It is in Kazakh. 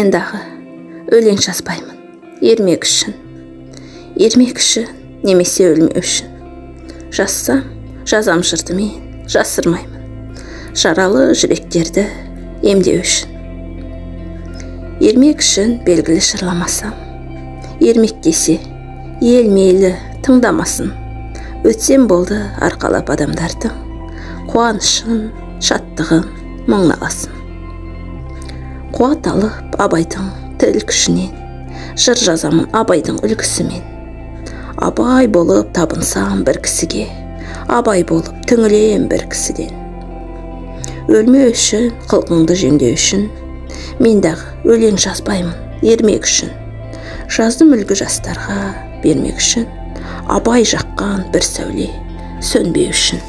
Мен дағы өлең жазбаймын ермек үшін, ермек үшін немесе өлмеу үшін. Жазсам, жазам жырды мен, жасырмаймын, жаралы жүректерді емдеу үшін. Ермек үшін белгілі жырламасам, ермек десе, ел мейлі тыңдамасын. Өтсем болды арқалап адамдардың қуанышын, шаттығын, мұң наласын. Қуат алып Абайдың тіл күшінен, жыр жазамын Абайдың үлгісімен. Абай болып табынсам бір кісіге, Абай болып түңілем бір кісіден. Өлмеу үшін, қылқыңды жеңдеу үшін, мен дағы өлең жазбаймын ермек үшін. Жаздым үлгі жастарға бермек үшін, Абай жаққан бір сәуле сөнбеу үшін.